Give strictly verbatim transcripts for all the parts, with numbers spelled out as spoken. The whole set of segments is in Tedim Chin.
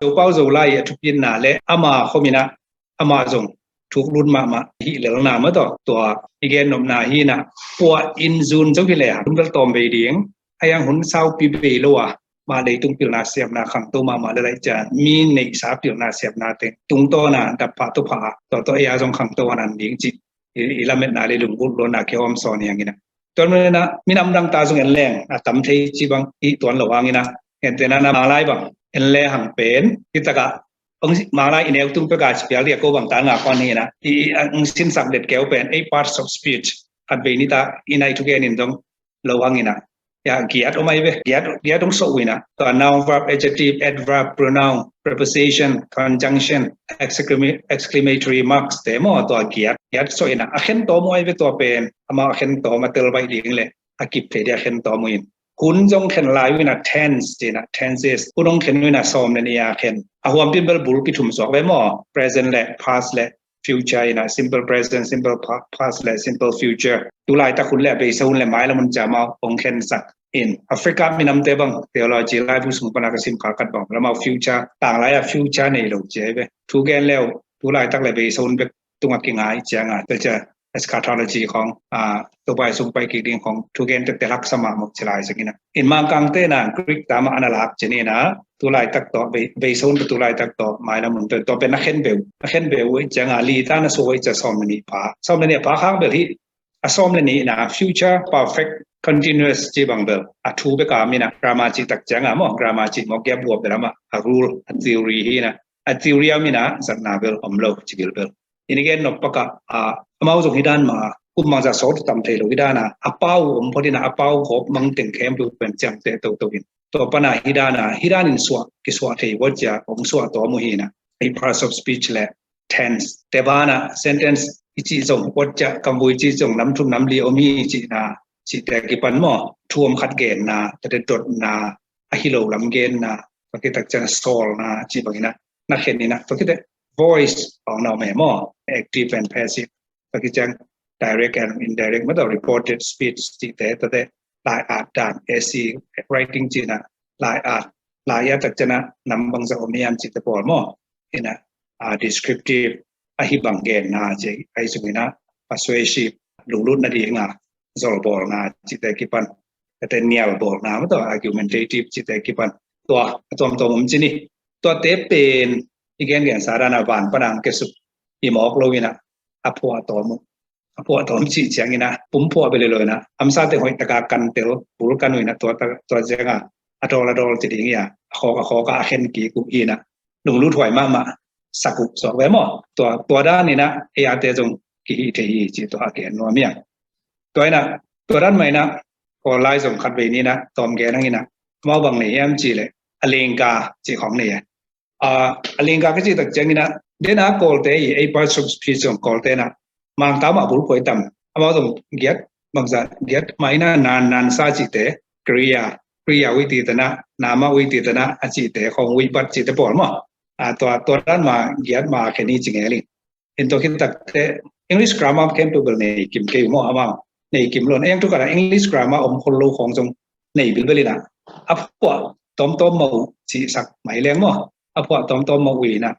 Zopau Zolai a thupitna le ama khominah amah zong thuk lut mahmah hi lelna mah tawh tua i gen nopna hinah puah in zun zo hi le hang bel tawm bei ding a yang hun saupi bei lo a mah leitung pilna siamna khangto mahmah le laih cian mi neihsa pilna siamna teng tungtawna dap phah to phah a tua tawh ei a zong khangto a nan ding cih i lametna le lunggulh luanna kihawm sawn hi hanginah. Tuan manina minam dangta zong en leng a tam thei ci bang i tuan lo hanginah. Entena na Manglai bang en le hang pen hitakah Manglai i neu tung peka ci pial dia ko bang tan nga khuan hinah i ang sinsak det keu pen ei parts of speech khat bei nita i nai thugen in zong lo hanginah. Ya giat om ai ve giat giat ong so wina tua noun, verb, adjective, adverb, pronoun, preposition, conjunction, exclamatory marks te maw tua giat giat so ina a khen to mu ai ve tua pen ama a khen to ma tel bai ding le a kip thei dia khen to mu in hun zong khen lai wina tense tina tenses hun ong khen wina som le ni a khen a huam pin bel bul ki thum sok ve maw present le past le future ina simple present, simple past le simple future. Tulaitak hun le beisa hun le mailam hun ciama ong khensak in Africa minamte bang theology lai bu sung pana ka sim kha kat bang lamau future tanglai a future nei lo cia ve. Thugen leu tulaitak le beisa hun bek tunga kingai cianga cia eschatology khong a tubai sung pai kik ding khong thugen te telak sama mok cilai sakina. In mangkang te na Greek tama analak cinina tulaitak to beisa hun tulaitak to mailam hun to pen na khen beu na khen beu cianga li ta na so cia som ni pa som ni pa khang bel hi a som le nihna future perfect continuous ci bang bel a thu beka mina grammar ci tak cianga maw grammar ci maw kia buap bel ama a rule a theory hina a theory a mina zatna bel om lo ci bil bel. Ini gen nok paka a amau zong hidan ma kum mang za sot tam thei lo hidana a pau om photina a pau gop mang teng khem tu pen ciang te to to in to pana hidana hidan in suah ki suah thei wot cia ong suah to mu hina a parts of speech le tense te bana sentence i ci zong wot cia kam vui ci zong nam thum nam li om hi ci na ci te kipan maw thu om khat gen na te te dot na a hi lo lam gen na to ki tak cia na sol na ci bangina na khen ina to ki te voice ong na om e maw active and passive to ki ciang direct and indirect maw to reported speech ci te to te lai at dan essay writing ci na lai at lai a tak cia na nam bang za om hiam ci te pawl maw ina a descriptive a hi bang gen na ci ai sung ina persuasive lunglut na dinga zolbawl na ci te kipan te nial bawl na maw to argumentative ci te kipan tua a tuam tuam om ci ni tua te pen i gen gen sa dana van panang ke suk i mawk lo ina a phuah tawm uh a phuah tawm cih ciangina pum phuah beli lo ina amsa te hoih taka kan tel bul kan uh ina tua cianga a dawl a dawl ci ding ia a khawk a khawka a khen kik uh ina lunglut huai mahmah sak uh suak ve maw tua tua dan ina ei a te zong kihi thei hi ci tua a gen nuam ia tua ina tua dan mah ina kawl lai zong khat vei ni ina tawm gen ang ina mau bang nei hiam ci le a lengka ci khong nei a a lengka ka cih tak ciangina dena kawlte i ei parts of speech zong kawlte na mangta mah bul kuai tam amau zong giat bangza giat mah ina nan nan sa cihte kriya kriya ui ti tana nama ui ti tana a cihte khong ui bat cihte pawl maw a tua tua dan ma giat ma khen hi ci ngeling in tua khit takte English grammar khem tu bel nei kim kei maw amau nei kim lon eng tu kana English grammar om khol lo khong zong nei bilbel ina a phuah tawmtawm mah uh cihsak mai leng maw a phuah tawmtawm mah uh ina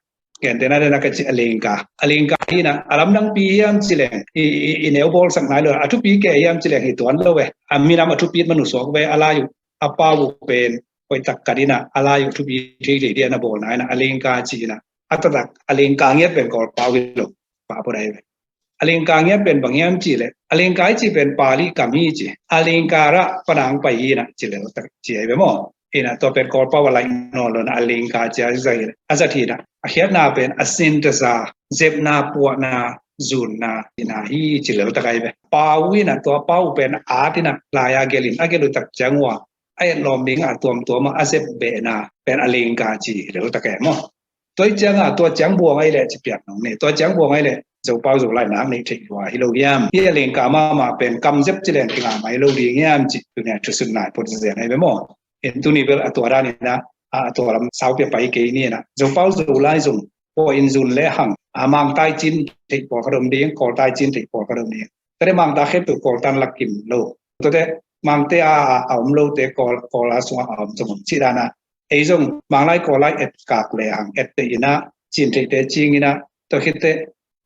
gentena dena ka cih a lengka a lengka hina a lamdang pi hiam ci leng i neu bawlsak nai lo a thupi ke hiam ci leng hi tuan lo ve a minam a thupit manu suak ve a lai uh a pau uh pen hoih tak ka dina a lai uh thupi thei thei dia na bawlna ina a lengka ci ina a tatak a lengka ngiat pen kawl pau hi lo pa pawdai ve a lengka ngiat pen bang hiam ci le a lengka i ci pen pali kam hi ci a lengka rah panang pai hi na ci le tak ci ai ve maw ina tua pen kawl pau a lai nawn lo na a lengka ci a zai a zat hi na a khiatna pen a sin ta za zepna puahna zunna ina hi ci le tak ai ve pau ina tua pau pen a tina lai a gelin a gelu tak ciang ua a et lawm ding a tuamtuam a zep behna pen a lengka ci lel tak e maw tua i cianga tua ciang buang ai le ci piak nong ne tua ciang buang ai le zopau zolai nak nei thei lua hi lo hiam hi a lengka mama pen kam zep ci leng kinga mai lo ding hiam ci tunia thusun nai pot zen ai ve maw in tuni bel a tua dan ina a tua lam sau pia pai kei ni na zopau zolai zong pua in zun le hang a mangtai cin thei pawl ka dom ding kawltai cin thei pawl ka dom ding tade mangta khe tu kawltan lak kim lo tade mangte a a om lo te kawl kawl a sunga a om zong om ci dana Ei zong Manglai Kawllai et kak le hang et te inah cin theite cing inah tua khitte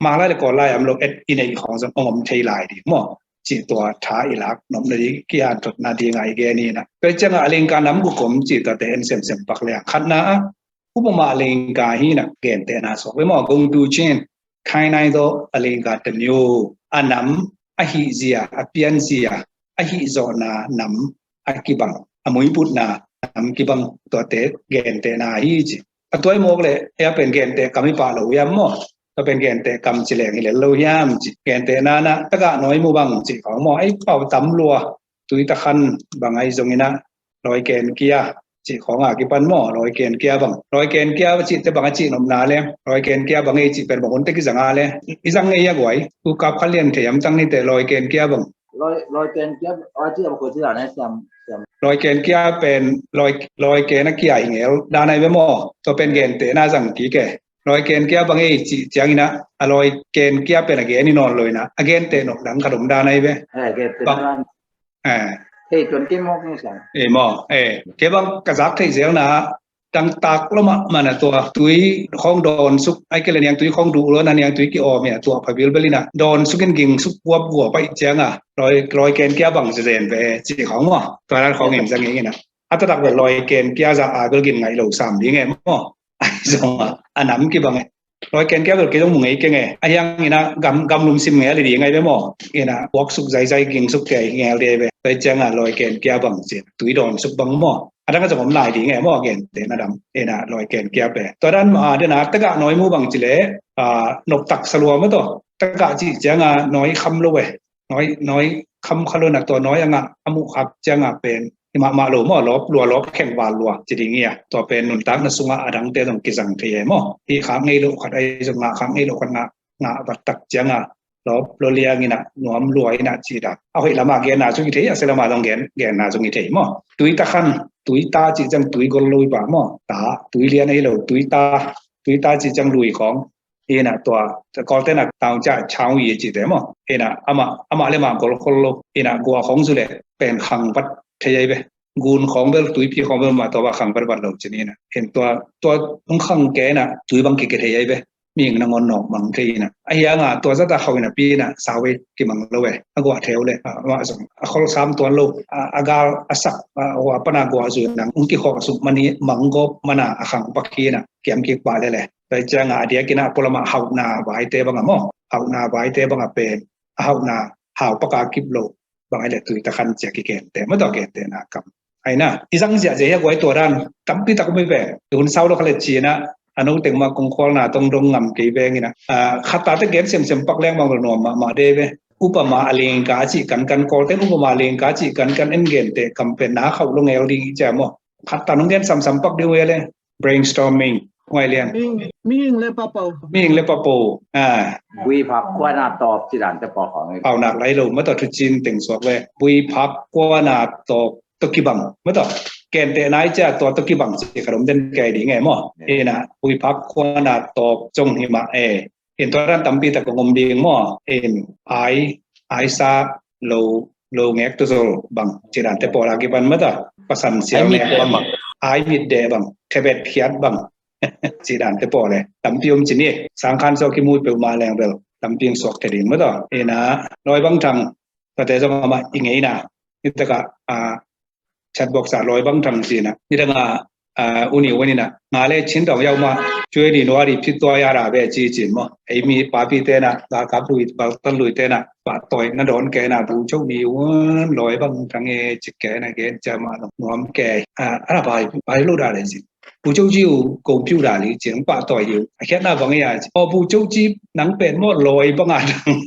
Manglai le Kawllai am lo et i neih khawng zong ong om thei lai ding maw? Cih tua tha i lak nopna ding kihanthotna dingah i gen inah. Tua ciangah a lingka nam guk om cih tuate en semsem pak le hang khatna ah upama a lingka hinah gentehna suak ve maw? Gong tu chin khainai dawh a lingka taniu a nam a hihzia a pianzia a hihzawhna nam a kibang a muiputna nam kibang tuate gentehna hi ci. A tuai mawk le ei a pen genteh kam hi pah lo hiam maw? Tua pen genteh kam ci leng hi lel lo hiam ci. Gentehna na tagah nawi mu bang ci khawng maw? Ei pau tam lua tui takhan bang ahi zong inah lawi ken kia cih khawng a kipan maw? Lawi ken kia bang, lawi ken kia cihte bang a cih nopna le lawi ken kia bang ei cih pen bang hunte kizang a le i zang ngei a guai. Ukap khan lian thei am tang nite lawi ken kia bang. Lawi ken kia a ko ci dan e siam. Lawi ken kia pen lawi ken a kia hi ngel dan ai ve maw? Tua pen gentehna zang kik e. Lawi ken kia bang ei cih ciang inah a lawi ken kia pen a gen hi nawn lo inah a genteh nop dang khat om dan ai ve. Bang. Eh. Thei tuan kei mawk ni sang. Eh, maw, eh, kei bang ka zak theih zelna dangtak lo mahmah na tua tui khawng dawnsuk ai kei le niang tui khawng duh lo na niang tui ki awm hi a tua pha bilbel inah dawnsuk in gingsuk guapguap aih cianga lawi ken kia bang zezen ve cih khawng maw? Tua dan khawng in zang ing inah a taktak ve lawi ken kia zah a bel gin ngaih lo sam ding e maw? Ai zong a nam kibang e. Lawi ken kia bel kei zong mu ngei keng e. A hiang inah gam lum sim ngei a li ding ai ve maw? Inah buaksuk zaizai gingsuk kei hi ngel dei ve. Tua cianga lawi ken kia bang cin tui dawnsuk bang maw? A dang a zong om lai ding e maw? Gentehna dam inah lawi ken kia pe. Tua dan ma a dena tagah nawi mu bang ci le noptak sa lua maw taw? Tagah cih cianga nawi kham lo e. Nawi kham kha lo na tua nawi a ngah a muh khak cianga pen hi mahmah lo maw? Lawp lua lawp kheng val lua ci ding hi a tua pen nuntakna sungah a dangte zong kizang thei e maw? Hih khak ngei lo khat ahi zong ngah khak ngei lo khat ngah ngah vat tak cianga lawp lua liang inah nuam lua inah ci dan a hoih lama genna zong hi thei a sia lama zong genna zong hi thei maw? Tui ta khan tui ta cih ciang tui gol lo hi pah maw? Ta tui lian ahi lo tui ta tui ta cih ciang lui khawng inah tua kawltena taung ciah chau i cihte maw? Inah amah amah le mah golkhol lo inah guah khawng zu le pen khang vat thei ai ve. Gun khawng bel tuipi khawng bel mah tua va khang vat vat lo cin inah in tua tua hong khang ke inah tui bang kike thei ai ve. Mihing nangawn nawk mang thei inah a hianga tua zata khau inah pi inah sau ve kimang lo ve. A guah theu le amah zong a khol sam tuan lo a gal a sak a hua pana guah zui nang hong kikhawk a suk mani mang gawp mana a khang pak hi inah kiam kik pah lele. Tua cianga a diakin a pualamah hauhna vaite banga maw? Hauhna vaite banga pen a hauhna hau paka kip lo bang ai le tui ta khan cia kikente maw? Tua kentena kam aina i zang ziahziah hi a guai tua dan tampi tak um hi pen i hun sau lo kha le cina a no teng mah kongkhualna tong dong ngam kei vengina khatta te gen semsem pak leng bang lo nuam mahmah de ve. Upama a lingka a cih kankan kawlten upama a lingka a cih kankan en gente kam pen na khauh lo ngel ding i cia maw? Khatta nong gen samsam pak ding uh hi a le brainstorming. Huai lian. Mihing le papo. Mihing le papo. Bui phak kuana tawp ci dan te paw khawng. Paunak lai lo mata thucin teng suak le bui phak kuana tawp to kibang mata kente nai cia tua to kibang ci kharom den kai ding e maw? Ina bui phak kuana tawp cong hima e. In tua dan tampi tak kong om ding maw? In ai ai sa lo lo ngek tu zol bang ci dan te paw la kipan mata pasan sial ngek bang ai mit de bang thebet khiat bang ci dan te paw le tampi om ci ni. Sangkhan so kimui peuh ma leng bel tampi ong suak te ding mata ina loi bang thang kate zong ama i ngeina i taka a chatbox a loi bang thang cina i danga uni wanina nga le chin dong yau ma cue di nua di phit tua ya ra ve ci cin maw? Ei mi papi tena ba kap lui ba tan lui tena ba toi na don kena bu chau ni wan loi bang thang e ci kena gen ca ma nuam ke a ra bai bai lu da le cin. Bu chau ci u kong piu da li cin ba toi diu a khiat na bang ya ci. O bu chau ci nang pen maw loi bang a dang.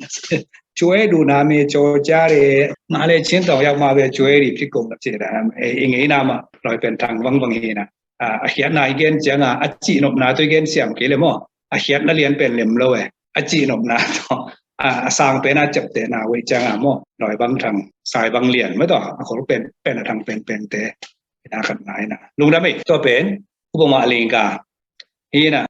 Cue du na me cho ca le nga le chin tong yak ma ve cue ri phit kong ci da. I ngeina ma loi pen thang bang bang hina. A khiatna i gen cianga a cihnopna to i gen siam kei le maw? A khiatna lian pen lem lo e a cihnopna to a sang pen a ciaptehna wei cianga maw? Loi bang thang sai bang lian maw to a khol pen pen a thang pen pen te. Ina khatna ina lungdam ei tua pen upama a lingka hina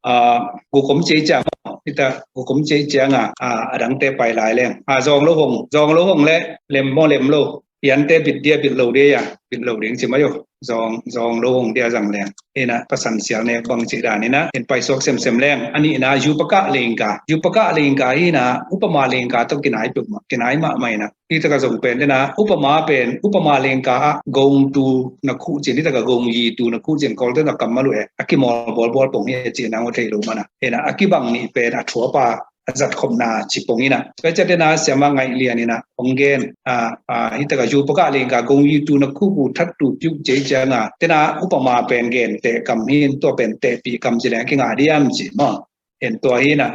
gukom ci cia maw? Ita gukom ci cianga a dangte pai lai leng a zong lo hong zong lo hong le lem maw lem lo Piante bit dia bit lo dia, bit lo ding ci mai uh. Zawng zawng lo hong dia zang leng. Ina pasan sial nek bang ci dan ina in paisuak semsem leng. A nihna yupaka lingka, yupaka lingka ina upama lingka tawh kinai peuhmah, kinai mahmah ina. Hi taka zong pen dena upama pen, upama lingka ah gong tu na khuh cin, hi taka gong yi tu na khuh cin, Kawlten a kammal uh e, a kimawl bawlbawl pong hi a ci nang uh thei lo mana. Ina a kibang nih pen a thuapa a zatkhopna ci pong ina. Tua ciat dena siama ngaih lian ina hong gen, a, a, hi taka yupaka lingka gong yi tu na khuh uh that tu piuh cei cianga, tena upama pen genteh kam hi in, tua pen tehpih kam ci leng a kingah diam ci maw. En tua hi ina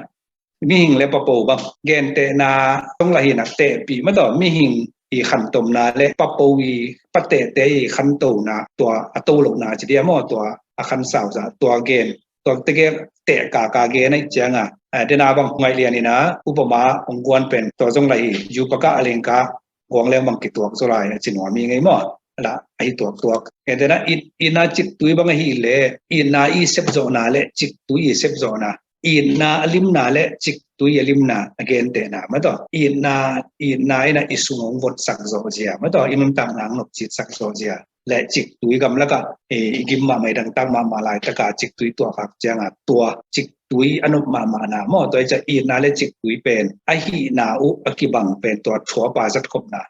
mihing le papo bang, gentehna zong la hi ina tehpih mataw, mihing i khantomna le papo i, patehte i khantona tua a to lohna ci dia maw, tua a khansau za, tua gen, tua tege tehkaka gen aih cianga, a, dena bang ngaih lian ina upama hong guan pen tua zong la hi, yupaka a lingka guang leng bang kituak zaw lai a ci nuam hi ngei maw. La ahi tuaktuak. Gentehna it, itna ciktui bang ahi le, itna i sepzawhna le ciktui i sepzawhna, itna a limna le ciktui a limna a gentehna mataw. Itna, itna ina i sung hong votsak zawh zia mataw, i nuntakna hong nopcitsak zawh zia le ciktui gamlakah i, i gim mahmah, i dangtak mahmah laitaka ciktui tuahkhak cianga tua ciktui a nop mahmahna maw. Tua hi cia itna le ciktui pen a hihna uh a kibang pen tua thuapa zatkhopna.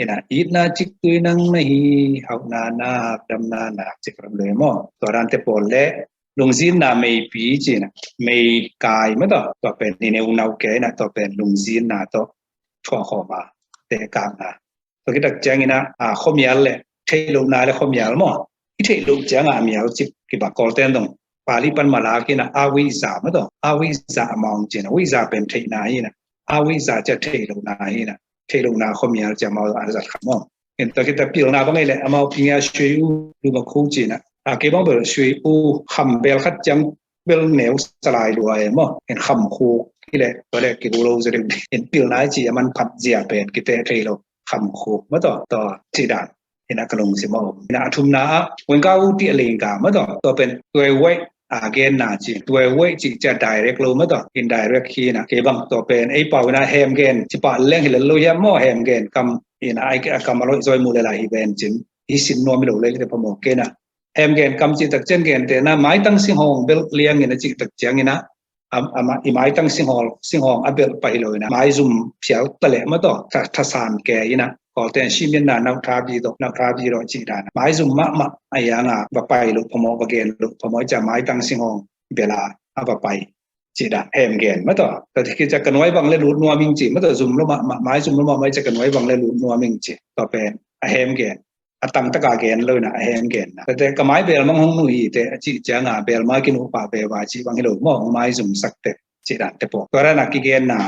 Ina itna ciktui nang na hi, hauhna nak, damna nak ci ka ram le maw. Tua dante pawl le lungzinna meipi cina, meikai mataw, tua pen i neunau ke ina tua pen lungzinna tawh thuahkhawma, tehkakna. Tua kitak ciangina, a, khuamial le theih lohna le khuamial maw. I theih loh cianga a mial cip kibak, Kawlten dong Pali pan malak ina awija mataw, awija amau cina, wija pen theihna hi ina, awija cia theih lohna hi ina, theih lohna khuamial cia amau a zat kha maw. En tua kita pilna bang ei le amau pingia sui u luma khu cina, a, kei bang bel sui u kham bel khat ciang bel neu salai lua e maw. En kham khu hi le tua le kilu lo za deuh. En pilna i ci a man phat zia pen kiteh thei lo, kham khu mataw, tua ci dan. Ina ka lungsim a om. Ina a thumna ah, wengka u ti a lingka mataw, tua pen tuai wei a genna ci, tuai wei ci cia direct lo mataw, indirect hi ina. Kei bang tua pen ei pau ina hem gen ci pah leng hi le lo hiam maw, hem gen kam ina ai a kam a loi zoi mu le lai hi ben cin. Hi sin nuam hi lo le li te phamawh kei ina. Hem gen kam cih tak ciang gentehna maitang singhawng belh liang ina cih tak ciang ina, a, a ma, i maitang singhawng, singhawng a belh pah hi lo ina, maizum phial ta leh mataw, tha, thasan ke ina, Kawlten siminna nautha bi dawh, nautha bi dawh cih dan. Maizum mahmah a ianga va pai loh phamawh, va gen loh phamawh, cia maitang singhawng belh a, a va pai cih dan, hem gen mataw. Tua ti ki cia ka nuai bang le lut nuam ing ci mataw, zum lo mahmah, maizum lo mahmah cia ka nuai bang le lut nuam ing ci. Tua pen a hem gen. A tangtaka gen lo ina a hem genna. Tate ka mai belmang hong nuh hi te a cih cianga belma kinuh pah beva cih bang hi lo maw, hong maizumsak te cih dan te pawl. Tua dana kigenna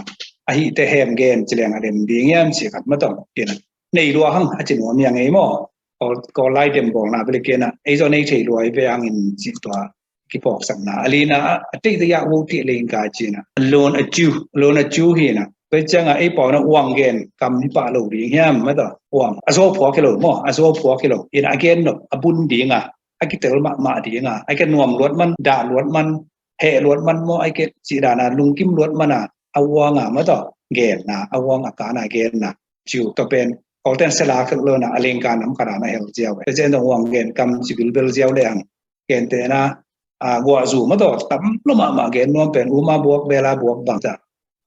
ahi te hem gen ci leng a dem ding hiam ci khat mataw. Kina nei lua hang a ci nuam hi a ngei maw. Kawl, Kawl lai dem bawlna bel kina ei zaw nei thei lua hi ve hang in ci tua kiphawksakna. A lina ah, a teitei ah vo tih lingka cina. Alone at you, alone at you hi ina. Tua cianga ei pau ina uang gen kam hi pah lo ding hiam mataw. Uang a zaw phuak hi lo maw, a zaw phuak hi lo. Ina a gen nop a bun dinga, a kitel mahmah dinga, a gen nuam luat man, dah luat man, heh luat man maw, a gen cih dana lungkim luat mana a uanga mataw genna, a uang a kana genna. Ciu tua pen Kawlten sela khek lo ina a lingka nam khat dana hel ziau e. Tua ciang dong uang gen kam ci bilbel ziau le ang gentehna, a, guahzu mataw, tam lo mahmah gen nuam pen uma buak bela buak bang ta.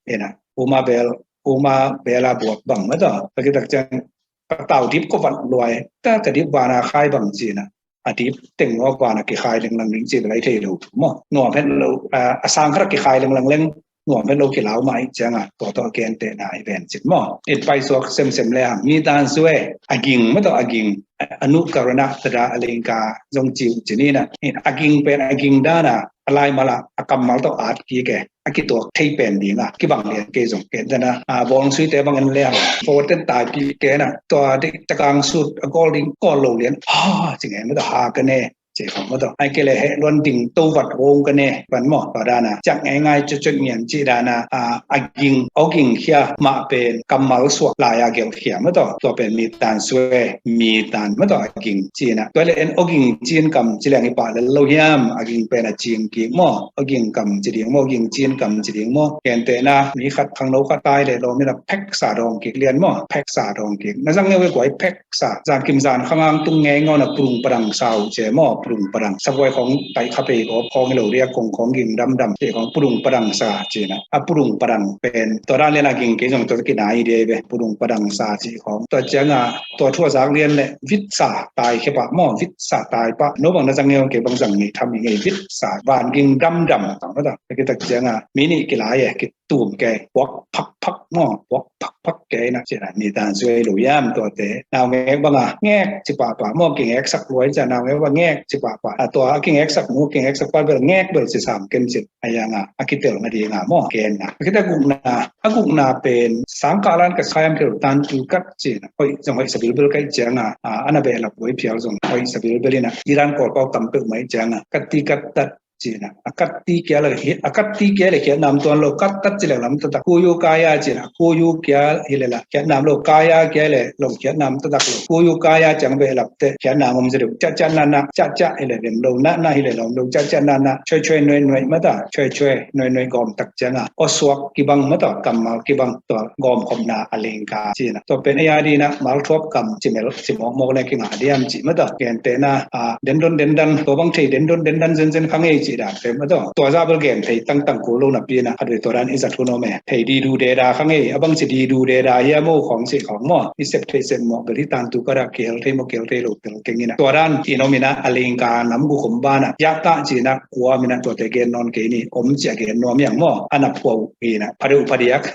Ina, uma bel, uma bela buak bang mataw. Tua kitak ciang patau dip ko vat luai, ta ka dip vana khai bang cina. A dip teng nua vana kikhai lenglang ding ci belai thei lo maw. Nuam het lo, a, a sang khat kikhai lenglang leng nuam het lo kilau mah ih cianga tua tawh a gentehna i ven cin maw. It paisuak semsem le hang mi tan sue a ging mataw a ging, a nuh karona tada a lingka zong ciu cin ina. A ging pen a ging dana a laimala a kammal tawh at kike a kituak thei pen dinga kibang lian kei zong ken dana a bawng suite bang en le hang forward ten tai pi kena tua diktakang sut a gol ding gol lo lian ha ci nge mataw ha ka ne Cih khong maw taw. Ai kei le heh luan ding to vat hong ka ne pan maw. Tua dana ciak ngeingai cucuk ngian cih dana a ging, aw ging khia mah pen kammal suak lai a gelh khia maw taw. Tua pen mi tan sue, mi tan maw taw a ging cina. Tua le en aw ging cin kam ci leng i pah lel lo hiam, a ging pen a cing kik maw. Aw ging kam ci ding maw, aw ging cin kam ci ding maw. Gentehna mi khat khangno khat tai le lawm in a phek sa dawng kik lian maw. Phek sa dawng kik. Na zang ngeu i guai phek sa, zan kim zan khangang tung ngei ngawn a pudung padang sa uh ce maw, pudung padang. Sabuai khong taih kha pei gawp khong hi lo riak khong khong ging damdam ce khong pudung padang sa cina. A pudung padang pen tua dan lian a ging kei zong tua kinai dei ve. Pudung padang sa ci khong. Tua cianga tua thu a zak lian le vit sa tai khe pah maw, vit sa tai pah. No bang na zang ngei kei bang zang ngei tham i ngei vit sa. Van ging damdam a tang maw ta. Kitak cianga mi nih kilai e, ki tum kei, puak phak phak maw, puak phak phak kei na cina. Ni tan suai lo yam tuate. Nau ngek banga ngek ci pahpah maw, kingek sak luai ca nau ngek banga ngek ci pahpah. A tua a kingek sak mu, kingek sak pah bel ngek bel ci sam ken cin. A yanga a kitel nga dinga maw, ken na. A kita gukna, a gukna pen sangkah lan ka sayam kei lo tan tu kat cina. Hoi, zong hoi sabilbil kai cianga, a, ana behlap hoi phial zong hoi sabilbil ina. Iran kawlpau tam peuh mai cianga. Kat ti kat tat cina. A kat ti kia le, a kat ti kia le khiat nam tuan lo, kat tat ci le lam tatak. Kuyu kaya cina, kuyu kia hi le la khiat nam lo, kaya kia le long khiat nam tatak lo. Kuyu kaya ciang behlap te khiat nam om ci deuh. Ca ca na na, ca ca hi le lem lo, na na hi le lom lo, ca ca na na, choi choi noi noi maw ta, choi choi noi noi gawm tak cianga. Aw suak kibang maw ta, kammal kibang tua gawm khopna a lingka cina. Tua pen ei a dina malthuap kam ci mel ci mawkmawk le kinga diam ci maw ta. Gentehna a, dendon dendan, tua bang thei dendon dendan zenzen kha ngei ci dan pen maw ta. Tua za bel gen thei tangtang kul lo napi ina, a dui tua dan i zat hun om e. Thei didu deda kha ngei, a bang ci didu deda hia maw khong ci khong maw. I sep thei sep mawk bel hi tan tu ka rak kihel thei maw kihel thei lo tel keng ina. Tua dan i nom ina a lingka nam gu khom bana. Yak ta cina kua mina tuate gen non kei ni. Om ci a gen nuam yang maw. Ana phuau ina. Phadeu phadiak.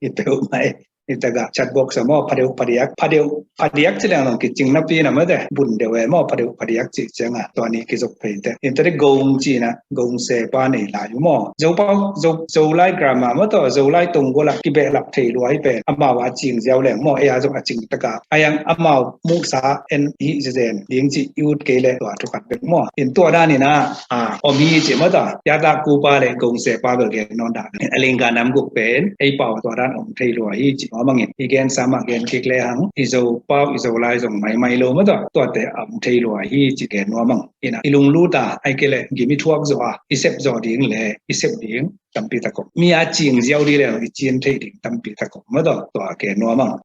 I teu mai. I taga chat box a maw, phadeu phadiak, phadeu phadiak ci leng long kicing napi na maw te, bun deu e maw, phadeu phadiak ci cianga, tua ni kizok phei te. In tadi gong cina, gong se pa nei lai u maw. Zo pau, zo, zo lai grammar maw taw, zo lai tong gola kibehlap thei lua hi pen. Amau a cing ziau leng maw, ei a zong a cing taka. A yang amau musa en hi zen, ding ci i ut kei le tua thukat bek maw. In tua dan ina, a, om hi ci maw ta. Yata kupa le gong se pa bel gen non dan. A lingka nam guk pen, ei pau tua dan om thei lua hi ci maw mangin. I gen sama gen kik le hang, i zo pau, i zo lai zong maimai lo maw ta. Tuate om thei lua hi ci gen nuam ang. Ina, i lunglut a, ai kei le gim i thuak zaw a, i sep zaw ding le, i sep ding tampi tak om. Mi a cing ziau ding le, i cin thei ding tampi tak om maw ta. Tua gen nuam ang.